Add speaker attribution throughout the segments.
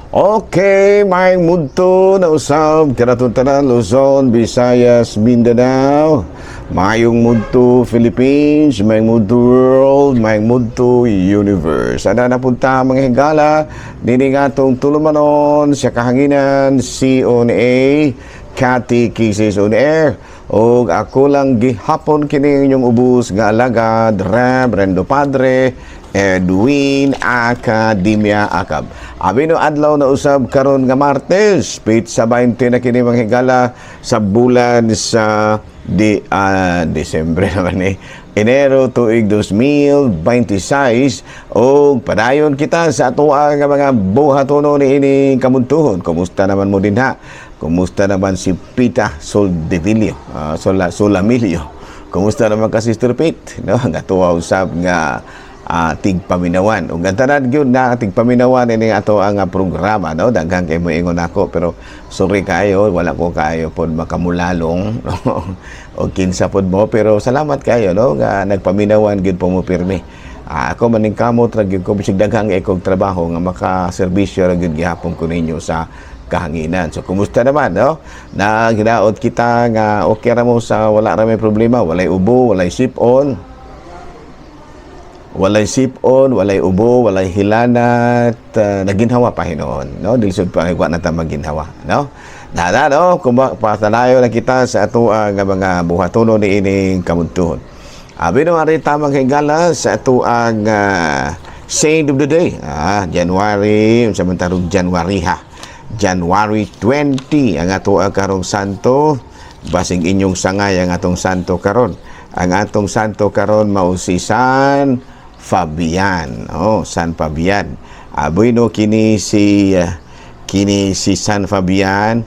Speaker 1: Okay, maayong mudto na usab kanatong tanan, Luzon, Visayas, Mindanao. Maayong mudto Philippines, maayong mudto world, maayong mudto universe. Ana na punta, mga higala, nini nga atong tulumanon sa kahanginan, CONA, Catechesis on Air. Og ako lang gihapon kini inyong ubos nga alagad, Reverendo Padre Edwin Academia Acab. Abino adlaw na usab karon nga Martes, petsa 20 na kini, mga higala, sa bulan sa di Desembre naman eh. Enero tuig 2026 og padayon kita sa atoa nga mga buhatono ni ining kamuntuhon. Kumusta naman mo dinha? Kumusta naman si Pita Soldevillo, Solamilio? Kumusta naman ka, Sister Pete? No, nga tuwa usab nga tigpaminawan. Ug ang tanan gyud na tigpaminawan ini ato ang programa, no. Daghan kay mo ingon ako, pero sorry kayo, wala ko kaayo pod makamulalong, no? O kinsa pod mo, pero salamat kayo, no, nga nagpaminawan gyud po mo pirmi. Ako maningkamot ra gyud ko bisag daghang ekog trabaho nga makaserbisyo ra gyud gihapon ko ninyo sa kahanginan. So kumusta naman, no? Na ginaot kita nga okay ra mo sa wala ra may problema, walay ubo, walay sip-on, walay sipon, walay ubo, walay hilanat, naginhawa pa hinuon, no? Dilisod pa wa na ta maginhawa, no? Na, no, kung patanayo na kita sa ato nga mga buhatono ni ining kamuntuhon. Abi no ari tamang higala sa ato ang Saint of the Day. January, unsa man tarong January ha? January 20 ang ato ang karong santo, basing inyong sangay ang atong santo karon. Ang atong santo karon mao si San Fabian. Oh, San Fabian. Bueno, kini si San Fabian,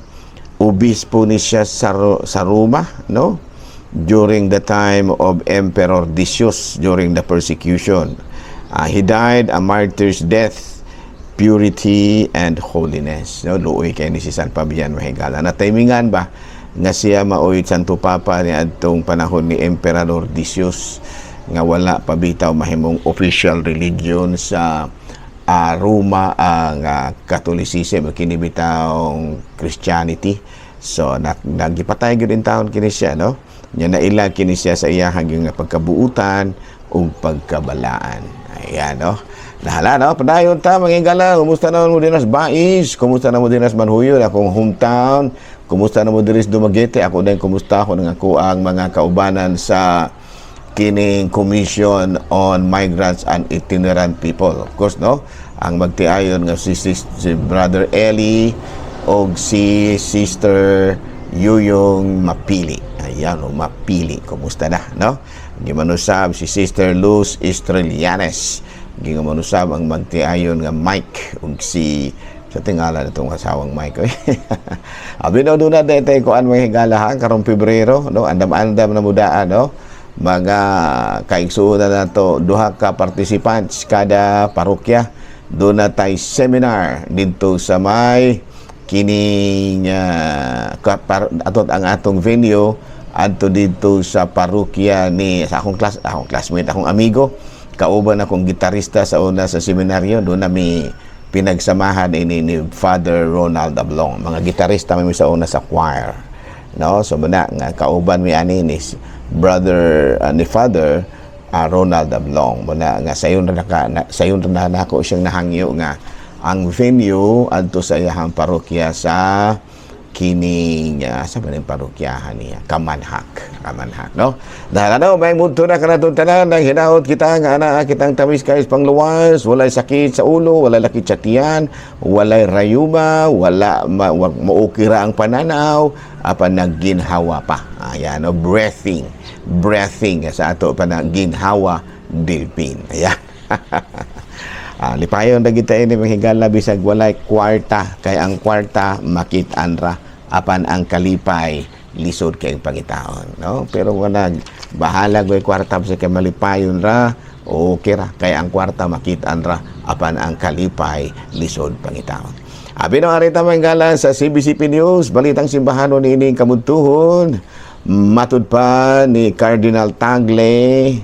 Speaker 1: obispo ni siya sa Roma, no? During the time of Emperor Decius, during the persecution. He died a martyr's death, purity and holiness. No, luoy kay ni si San Fabian, mahigala. Na timingan ba nga siya maoy Santo Papa ni adtong panahon ni Emperador Decius nga wala pa bitaw mahimong official religion sa Roma ang Catholicism, kini bitawng Christianity. So nagipatay gyud in taon kini siya, no? Nya naila kini siya sa iyahang nga pagkabuutan ug pagkabalaan. Ayan, no? Nahala, no? Padayon ta, mga higala. Kumusta na mo dinas Bais? Kumusta na mo dinas Manhuyo? Akong hometown. Kumusta na mo diris Dumaguete? Ako din, kumusta ako ng ako ang mga kaubanan sa kining Commission on Migrants and Itinerant People. Of course, no? Ang magtiayon nga si Brother Eli o si Sister Yuyong Mapili. Ayan, o, Mapili. Kumusta na, no? Gimanusab si Sister Luz Estrelianes. Gimanusab ang magtiayon nga Mike ug si sa tingala nitong asawang Mike. Abi no, doon na tayo kuan, mga higala ha, karong Pebrero, no? Andam-andam na mudaan, no? Mga kaigsuonan nato, duha ka participants kada parokya. Doon na tay seminar dito sa may kining atot ang atong venue adto dito sa parokya ni sa akong classmate, akong amigo, kauban akong gitarista sa una sa seminaryo. Doon nami pinagsamahan ini ni Father Ronald Ablong. Mga gitarista mi sa una sa choir, no? So muna nga kauban mi ani ni brother ni Father Ronald Ablong. Muna nga sayon ra naka na, sayon ra na nako siyang nahangyo nga ang venue adto sa iyahang parokya sa kining sa ba ning parokyahan niya, Kamanhak, Kamanhak, no? Dahil ano, may mudto na kanatong tanan nang hinaot kita nga ana kitang tamis kay pangluwas, walay sakit sa ulo, walay lakit sa tiyan, walay rayuma, wala maukira ang pananaw, apan nagginhawa pa. Ayan, no, breathing, breathing sa ato pa na ginhawa delpin. Ayan. Lipayon na kita ini, mga higala, bisag walay kwarta, kay ang kwarta makit-an ra, apan ang kalipay lisod kay pangitaon, no? Pero wala bahala goy kwarta sa kay malipayon ra, okay ra, kay ang kwarta makit-an ra, apan ang kalipay lisod pangitaon. Abi no, arita, mga higala, sa CBCP News, Balitang Simbahano niining kamudtuhon, matud pa ni Cardinal Tagle,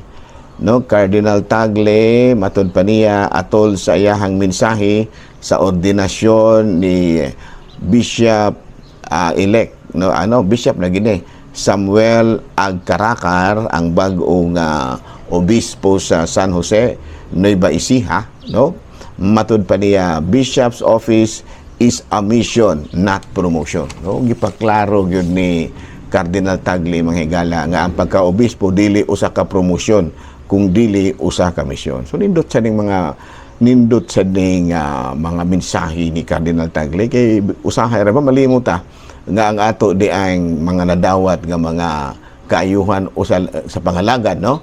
Speaker 1: no? Cardinal Tagle, matud pa niya atol sa iyahang mensahe Sa ordinasyon ni Bishop elect, no, ano, bishop na gini Samuel Agcaracar, ang bag-ong obispo sa San Jose, Nueva Ecija, no. Matud pa niya, "Bishop's office is a mission, not promotion," no. Gipaklaro gyud ni Cardinal Tagle, mga higala, nga ang pagka-obispo dili usa ka promosyon kung dili usa ka misyon. So nindot sa ning mga mensahe ni Cardinal Tagle kay usahay ra ba malimot ta nga ang ato di ang mga nadawat nga mga kaayuhan usa sa pangalagad, no,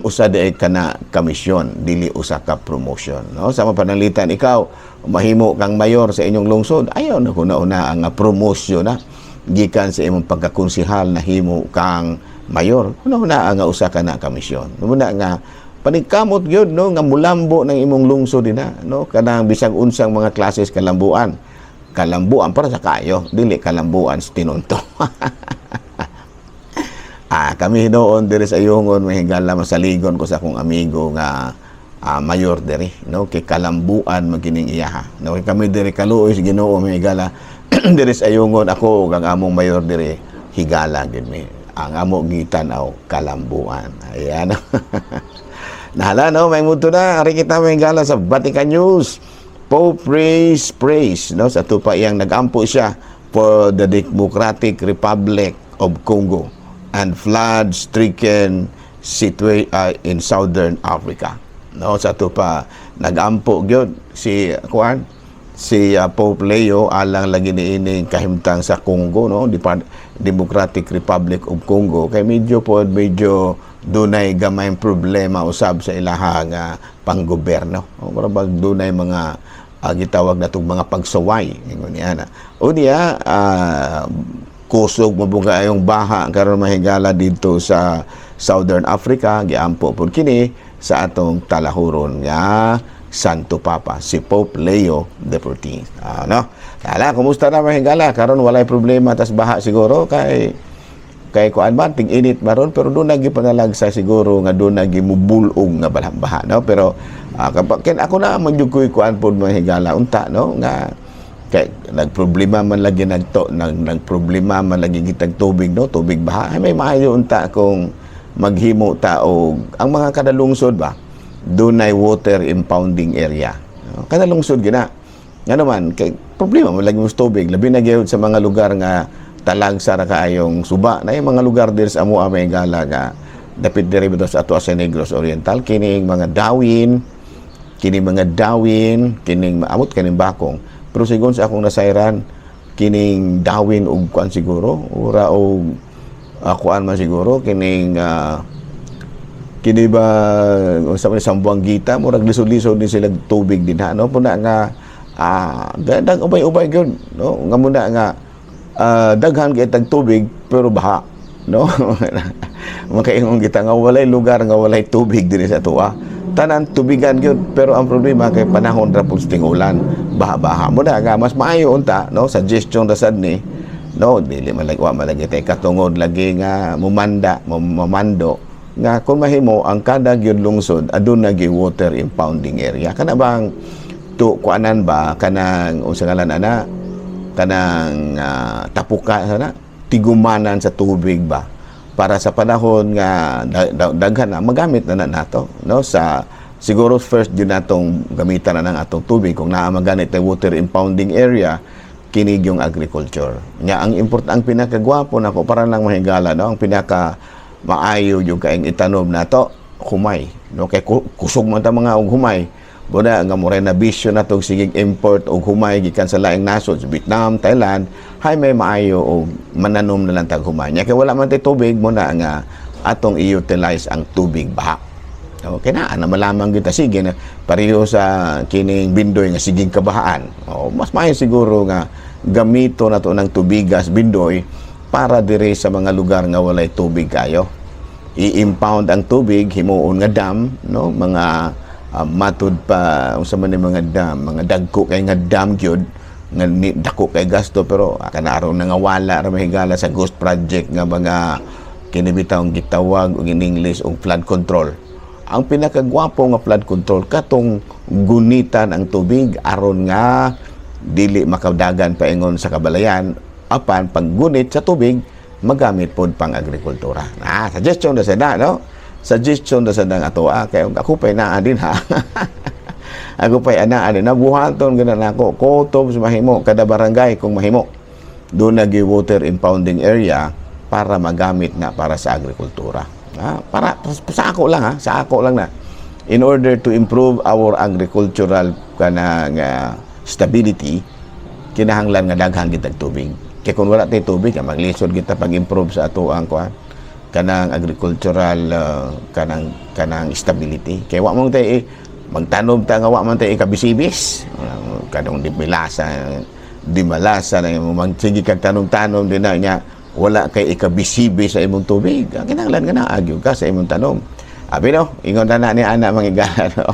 Speaker 1: usa di ay kana ka misyon, dili usa ka promotion, no. Sa pananglitan ikaw mahimo kang mayor sa inyong lungsod, ayaw na huna-huna ang promotion na gikan sa imong pagkakonsehal nahimo kang mayor. Huna-huna nga usa ka na ka misyon. Muna nga paningkamot gyud, no, nga mulambo ng imong lungsod dinha, no, kanang bisag unsang mga klases kalambuan, kalambuan para sa kayo, dili kalambuan sa tinunto. Kami hinuon diri sa Ayungon, mga higala, masaligon ko sa akong amigo nga mayor diri, no, kay kalambuan man kining iyaha, no. Kay kami diri kaluoy sa Ginoo, mga higala, diri sa Ayungon, ako ug ang among mayor diri, higala gid mi. Ang amo gitan-aw kalambuan. Ayan. Nahala, no, may muto na. Ari kita, mga higala, sa Vatican News. Pope prays praise, no, sa tupa iyang nagampo siya for the Democratic Republic of Congo and flood-stricken in Southern Africa. No, sa tupa nagampo gyud si kuan, si Pope Leo alang lagi niining kahimtang sa Congo, no, Democratic Republic of Congo, kay medyo pod medyo dunay gamay problema usab sa ilahang panggobyerno. O mura bag dunay mga gitawag natong mga pagsuway, ingon niya na. O niya kusog mabuga yung baha karon, mahigala, dito sa Southern Africa. Giampo pud kini sa atong talahuron nga Santo Papa, si Pope Leo the 14th. Ano? Tala, kumusta na, mga higala? Karon walay problema tas baha siguro kay kuan man, ting-init maron, pero doon nagi panalagsa siguro nga doon nagi mubulong nga baha, no. Pero kapag ken ako na man jud ko'y kuan pod, mga higala, unta, no, nga kay nagproblema man lagi nagto nag nagproblema man lagi gitag tubig, no, tubig baha. Ay, may maayo unta kung maghimo ta og ang mga kada lungsod ba dunay water impounding area, no? Kada lungsod gina nga naman kay problema man lagi mo sa tubig, labi na gyud sa mga lugar nga talagsa ra kaayong suba na yung mga lugar diri sa amo, may gala, nga dapit diri ba sa ato sa Negros Oriental, kining mga Dauin, kining maamot kining Bakong. Pero sigon sa akong nasayran, kining Dauin og kuan siguro, ura og kuan man siguro kining kini ba unsa man, Zamboanguita, murag lisod-lisod din sila tubig din ha, no. Puna nga gadag ubay-ubay gyud, no, nga muna nga daghan kay tag tubig pero baha, no. Makaingon kita nga walay lugar nga walay tubig dinhi sa atoa, tanan tubigan gyud, pero ang problema kay panahon ra pud sa tingulan, baha-baha mo na. Nga mas maayo unta, no, suggestion ra sad ni, no, dili man lagi, wa man lagi tay katungod lagi nga mumanda, mamando, nga kung mahimo ang kada gyud lungsod aduna gyud water impounding area, kana bang tu kuanan ba, kanang unsa ngalan ana, kanang tapuka sana, tigumanan sa tubig ba, para sa panahon nga daghan na magamit na, na nato, no. Sa siguro first yun natong gamitan na ng atong tubig kung naa maganit na water impounding area kini yung agriculture nya. Ang import, ang pinakagwapo nako para lang, mahigala, no, ang pinaka maayo yung kaing itanom nato humay, no, kay kusog man ta mga og humay. Buna nga muray na bisyo na tong sigig import og humay gikan sa laing nasod, sa Vietnam, Thailand. Hay, may maayo og mananom na lang tag humay. Nya kay wala man tay tubig mo na nga atong i-utilize ang tubig baha. Okay na, ana malamang kita sige na pareho sa kining Bindoy nga sigig kabahaan. O, mas maayo siguro nga gamito na to ng tubigas Bindoy para dire sa mga lugar nga walay tubig kayo. I-impound ang tubig, himuon nga dam, no, mga matud pa unsa man ni mga dam, mga dagko kay nga dam gyud nga ni, dako kay gasto, pero kana aron nangawala ra, mahigala, sa ghost project nga mga kini bitawng gitawag og in English og flood control. Ang pinakagwapo nga flood control katong gunitan ang tubig aron nga dili makadagan paingon sa kabalayan, apan paggunit sa tubig magamit pod pang agrikultura. Ah, suggestion na sa na, no? Suggestion na sa nang ato ah, kay ako pa naa din ha. Ako pa ana din na buhaton gana nako kutob sa mahimo kada barangay kung mahimo. Doon nagi water impounding area para magamit na para sa agrikultura. Ah, para sa ako lang ha, sa ako lang na. In order to improve our agricultural kanang stability, kinahanglan nga daghan kitag tubig. Kay kung wala tay tubig, maglisod kita pag-improve sa ato ang kuan kanang agricultural kanang kanang stability. Kay wa man tay magtanom ta nga wa man tay ikabisibis. Kanang di milasa, di malasa na imong magsige kag tanom-tanom din na niya wala kay ikabisibi sa imong tubig. Ang kinahanglan nga naagyo ka sa imong tanom. Abi no, ingon na na ni ana mga higala no.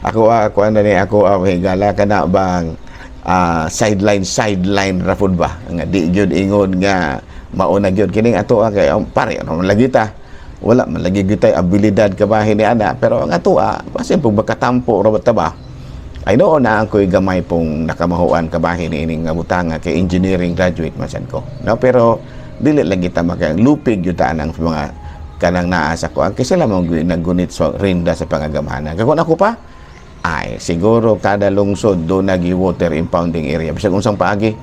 Speaker 1: Ako ako ano ni ako mga higala kana bang sideline sideline ra pud ba nga di gyud ingon nga mauna gyud kining ato kay pare ano man lagi ta, wala man lagi gyud tay abilidad kabahin ni ana, pero ang ato basin pug makatampo ra ba ta ba ay noon na ako'y gamay pong nakamahuan kabahin ni ining nga butanga kay engineering graduate man sad ko no, pero dili lagi ta maka lupig gyud ta ang mga kanang naa sa kuan kay sila mo naggunit sa rinda sa pangagamhanan. Kay kung ako pa ay siguro kada lungsod do nagi water impounding area, bisag unsang paagi,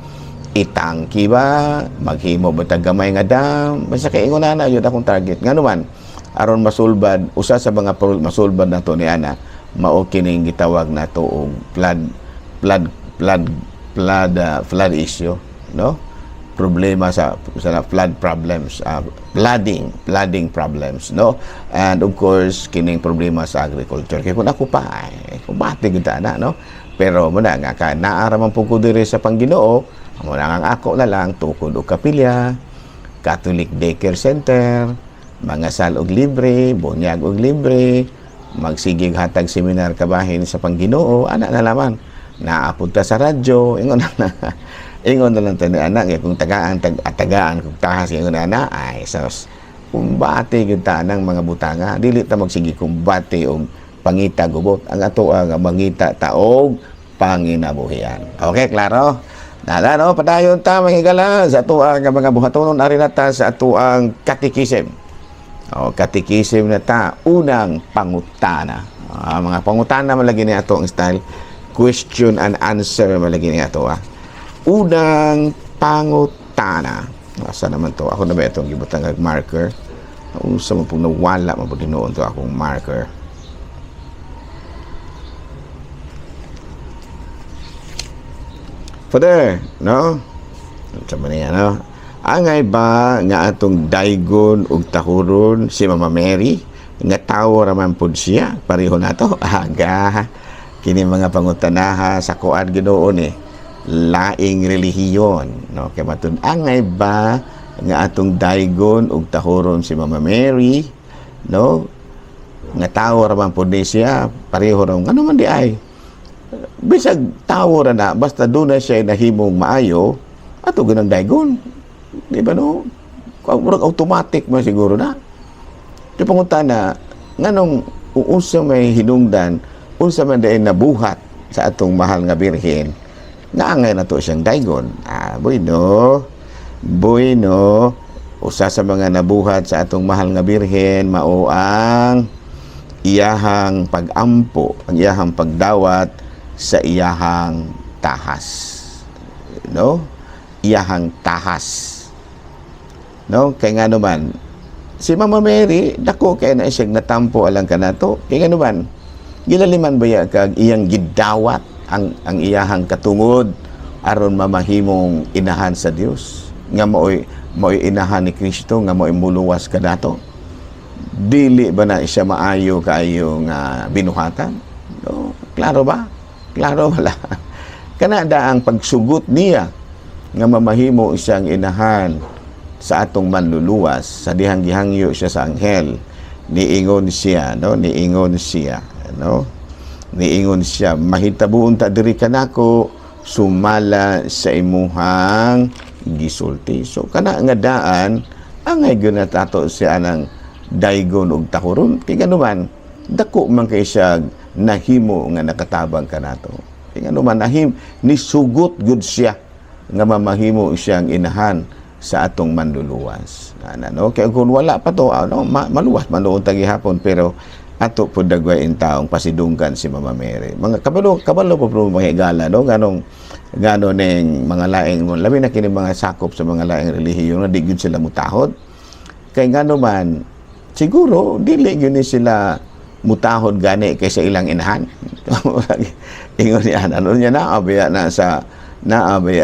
Speaker 1: itangki ba, maghimo ba tag gamay nga dam, basta kay ingon na yun akong target ngano man aron masulbad usa sa mga masulbad nato ni ana mao kining gitawag nato og flood flood flood flood flood issue no, problema sa flood problems, flooding flooding problems no, and of course kining problema sa agriculture. Kay kung ako pa ay kumbate gyud ta na no, pero muna nga ka naara man pud ko diri sa Pangginoo, mo na ang ako na lang tukod og kapilya, Catholic Daycare Center, mangasal og libre, bunyag og libre, magsigig hatag seminar kabahin sa Pangginoo, ana na laman. Naapod ta sa radyo, ingon na ingon na lang ta ni anak, kay kung tagaan tag tagaan kung tahas ingon na ana ay sos kumbate gyud ta nang mga butanga, dili ta magsige kumbate og pangita gubot. Ang ato ang mangita ta og panginabuhian. Okay, klaro? Nala no, padayon ta mga higala sa ato ang mga buhatonon, ari na ta sa ato ang katikisim. O, katikisim na ta, unang pangutana. Ah, mga pangutana malagi ni ato ang style. Question and answer malagi ni ato ah. Unang pangutana. Asa naman to? Ako na ba itong gibutang og marker? Unsa man pong nawala man po noon to akong marker. Father, no? Sa man niya, no? Angay ba nga atong daygon ug tahuron si Mama Mary nga tawo ra man pud siya pareho nato? Aga kini mga pangutanaha sa kuan Ginoo ni laing relihiyon no, kay matud angay ba nga atong daygon ug tahuron si Mama Mary no nga tawo ra man pud ni siya pareho ra ngano man di ay bisag tawo ra na basta doon na siya nahimong maayo ato ganang daygon, di ba no? Murag automatic man siguro na. Di pangutana nganong unsa may hinungdan, unsa man diay nabuhat sa atong mahal nga birhen nga angay nato siyang daygon? Ah, bueno, bueno, usa sa mga nabuhat sa atong mahal nga birhen mao ang iyahang pag-ampo, ang iyahang pagdawat sa iyahang tahas no, iyahang tahas no, kay nga naman si Mama Mary dako kay na siyang natampo alang kanato, kay nga naman gilaliman baya kag iyang gidawat ang iyahang katungod aron mamahimong inahan sa Dios nga maoy maoy inahan ni Kristo nga maoy muluwas kanato? Dili ba na siya maayo kaayo nga binuhatan no? Klaro ba? Klaro wala? Kana da ang pagsugot niya nga mamahimo siyang inahan sa atong manluluwas sa dihang gihangyo siya sa anghel, niingon siya no, niingon siya no, niingon siya, mahitabuon ta diri kanako sumala sa imuhang gisulti. So kana nga daan angay gyud na tato siya ng daygon og tahuron, kay ganuman Dako man kay siya nahimo nga nakatabang kanato. Kay ngano man, nahim nisugot gud siya nga mamahimo siyang inahan sa atong Manluluwas. Ana, no? Kaya kung wala pa to, ano, maluwas man noon tagihapon, pero ato po dagway in taong pasidunggan si Mama Mary. Mga kabalo kabalo po po mga higala, no, ganong gano ning mga laing, labi na kini mga sakop sa mga laing relihiyon nga di gyud sila mutahod. Kay ngano man siguro dili gyud ni sila mutahod gani kaysa ilang inahan. Ingon niya, ano niya, naabaya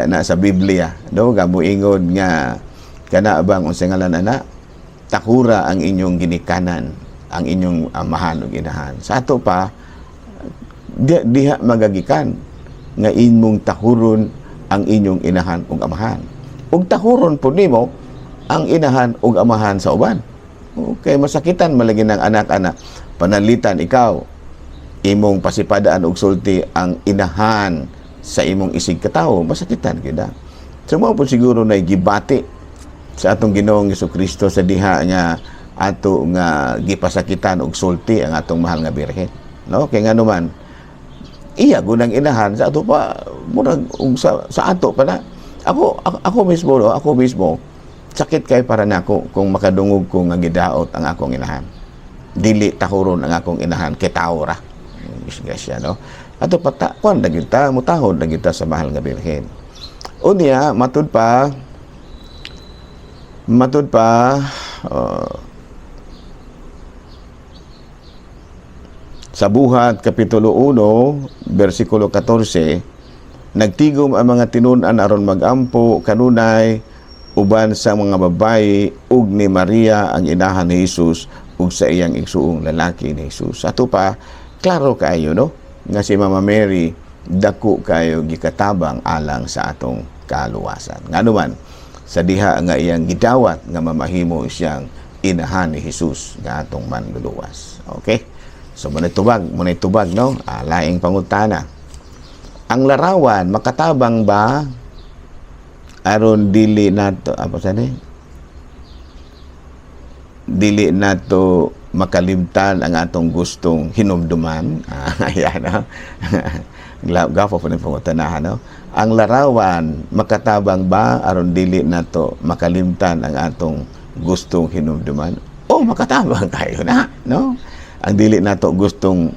Speaker 1: na sa Biblia, no, gamo ingon nga kana bang unsa ngalan ana, "Tahura ang inyong ginikanan, ang inyong amahan ug inahan." Sa ato pa diha magagikan nga imong tahuron ang inyong inahan ug amahan. Ug tahuron po nimo ang inahan ug amahan sa uban. Okay, masakitan malagi ng anak-anak. Pananglitan ikaw imong pasipadaan og sulti ang inahan sa imong isig katawo, masakitan kita. So mao po siguro na gibati sa atong Ginoong Kristo sa diha nga ato nga gipasakitan og sulti ang atong mahal nga Birhen. No? Kay ngano man iya gunang inahan sa ato pa, murag ug sa ato pa na ako mismo, no, ako mismo sakit kay para nako kung makadungog ko nga gidaot ang akong inahan, dili tahuron ang akong inahan kay tawo ra, disgrasya, no? Ato pa ta kuan na gyud ta, mutahod na gyud ta sa mahal nga Birhen. Unya matud pa sa Buhat Kapitulo 1, versikulo 14, nagtigom ang mga tinun-an aron magampo kanunay uban sa mga babayi ug ni Maria ang inahan ni Jesus ug sa iyang igsuong lalaki ni Jesus. Ato pa, klaro kaayo, no, nga si Mama Mary dako kayo gikatabang alang sa atong kaluwasan. Ngano man sa diha nga iyang gidawat nga mamahimo siyang inahan ni Jesus nga atong Manluluwas. Okay? So muna tubag, no? Ah, laing pangutana. Ang larawan makatabang ba aron dili nato apa sa ni? Dili nato makalimtan ang atong gustong hinumduman. Ah, ayan, no? Gafo po ng pangutanahan, no? Ang larawan makatabang ba aron dili nato makalimtan ang atong gustong hinumduman? Oh, makatabang kayo na, no? Ang dili nato gustong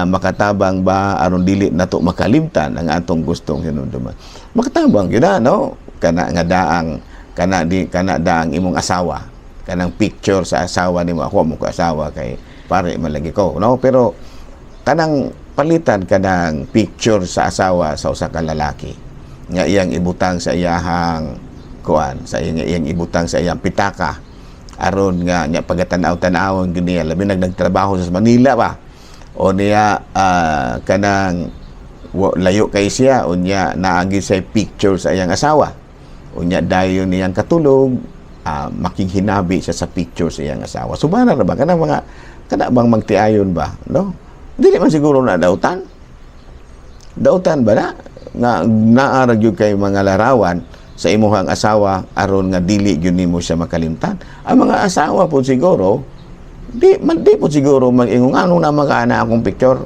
Speaker 1: makatabang ba aron dili nato makalimtan ang atong gustong hinumduman? Makatabang gyud na, no? Kana nga daang kana di kana daang imong asawa, kanang picture sa asawa nimo. Ako mo ko asawa kay pare man lagi ko, no? Pero kanang palitan kanang picture sa asawa sa usa ka lalaki nga iyang ibutang sa iyahang kuan, sa iyang ibutang sa iyang pitaka aron nga nya pagatan-aw tan-awon gyud niya, labi nag nagtrabaho sa Manila ba o niya kanang layo kay siya, unya naagi sa picture sa iyang asawa, unya dayon niyang katulog, makighinabi siya sa picture sa iyang asawa. Subana ra ba kanang mga kana bang magtiayon ba, no? Dili man siguro na dautan. Dautan ba na nga naa ra gyud kay mga larawan sa imuhang asawa aron nga dili gyud nimo siya makalimtan? Ang mga asawa po siguro di man di po siguro mag-ingon, "Ano na mga akong picture?"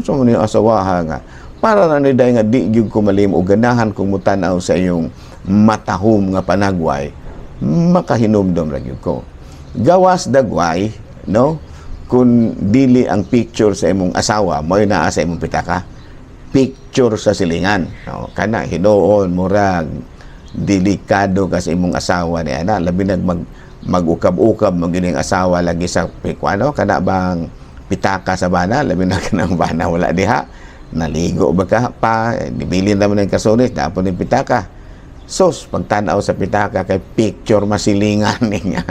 Speaker 1: So mo ni asawa nga para na ni nga di gyud ko malim og ganahan kung mutan-aw sa iyong matahom nga panagway, makahinumdom ra gyud ko. Gawas dagway, no, kung dili ang picture sa imong asawa mo'y naa sa imong pitaka, picture sa silingan, no? Kana hinuon murag delikado ka sa imong asawa ni ana, labi nag mag-ukab-ukab mo gyud asawa lagi sa ano kana bang pitaka sa bana, labi na kanang bana wala diha, naligo ba ka pa, nibilin naman ng kasunis na ning pitaka. Sus, pagtanaw sa pitaka kay picture masilingan niya,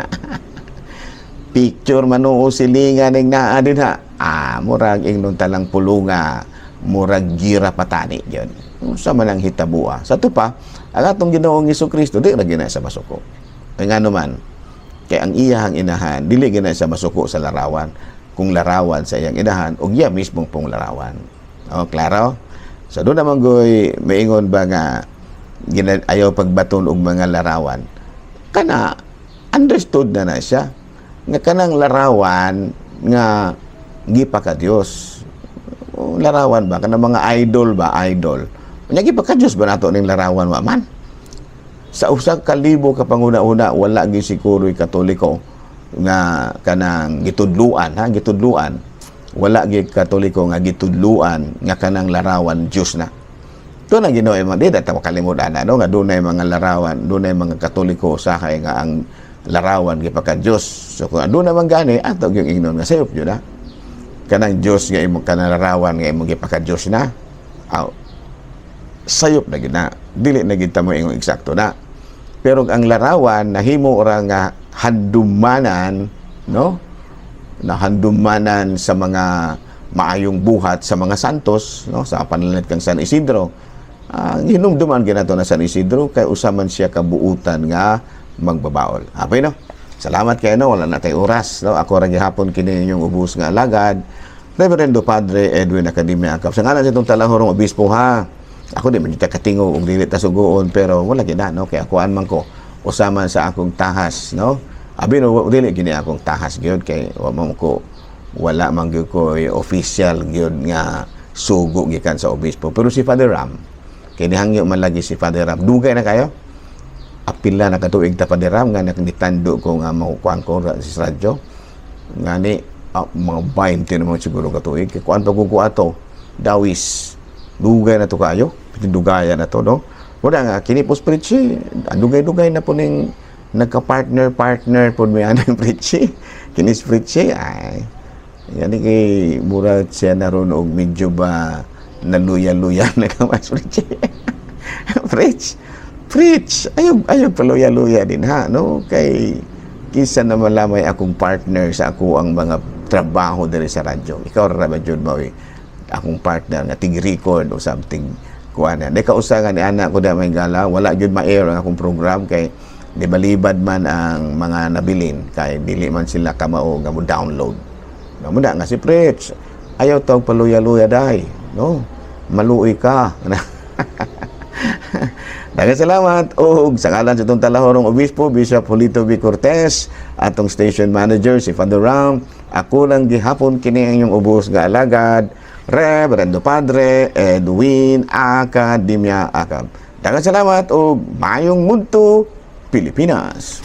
Speaker 1: picture manuo silingan ning naa dinha. Ah, murag ingnon talang pulunga, murag gira patani yun. Unsa man ang hitabua? Sa ato pa, ang atong Ginoong Kristo di ra gina sa masuko. Kay ngano man, kay ang iyahang inahan dili gina sa masuko sa larawan, kung larawan sa iyang inahan og iya mismong pong larawan. Oh, klaro? So doon naman goy maingon ba nga gina, ayaw pagbaton og mga larawan. Kana understood na na siya nga kanang larawan nga Gipaka Dios. O, larawan ba kanang mga idol ba, idol. Unya gipaka Dios ba nato ning larawan? Wa man. Sa 1,000 ka panguna-una, wala gyud siguro'y Katoliko nga kanang gitudluan, ha, gitudluan. Wala gyud Katoliko nga gitudluan nga kanang larawan Dios na. Ito na Ginoo mga di ta makalimot ana, no, nga dunay mga larawan, dunay mga Katoliko usahay nga ang larawan gipaka Dios. So kung aduna man gani, ato gyud ingnon nga sayop gyud na. Kanang Dios nga imong, kanang larawan nga imong gipaka Dios na. Aw, sayop na gyud na. Dili na gyud ta mo ingon eksakto na. Pero ang larawan nahimo ora nga handumanan, no? Na handumanan sa mga maayong buhat sa mga santos, no? Sa pananlit kang San Isidro. Ang hinumduman ginato na San Isidro kay usa man siya kabuutan nga magbabaol. Apay, no? Salamat kayo, no, wala na tay oras, no? Ako ra gihapon kini inyong ubos nga alagad, Reverendo Padre Edwin Academia Acap. Sa ngalan sa itong talahorong obispo, ha. Ako di man kita katingo ug dili ta suguon, pero wala gid na, no, kay akuan man ko, usa man sa akong tahas, no. Abi no, dili gini akong tahas gyud kay wa man ko, wala man gyud ko official gyud nga sugo gikan sa obispo. Pero si Father Ram, kay nihangyo man lagi si Father Ram. Dugay na kayo. Apila na katuig ta, Father Ram, nga nakitando ko nga makukuan ko sa radyo. Ngani mga 20 naman siguro katuig. Kay kuan pa ko ato dawis. Dugay na to kayo. Dugaya na to, no? Wala nga kini po Fritchie. Dugay-dugay na po ning nagka-partner partner po may anang Fritchie. Kini si Fritchie ay yani kay mura siya na ron og medyo ba naluya-luya na kamas Fritchie. Fritch, Fritch, ayaw, ayaw paluya-luya din ha, no? Kay kisa naman lamay akong partner sa ako ang mga trabaho diri sa radyo. Ikaw ra ba jud mo akong partner nga tig-record o something kuan na. Di ka usa nga ni anak ko da may gala, wala jud ma-air ang akong program kay di balibad man ang mga nabilin kay dili man sila kamao nga mo download. No, muna nga si Fritz, ayaw tawag paluya-luya day, no? Maluoy ka. Daghang salamat og sa ngalan sa itong talahorong obispo, Bishop Julito B. Cortez, atong station manager si Father Ram, ako lang gihapon kini ang inyong ubos nga alagad, Reverendo Padre Edwin Academia Acab. Daghang salamat og maayong mudto, Pilipinas.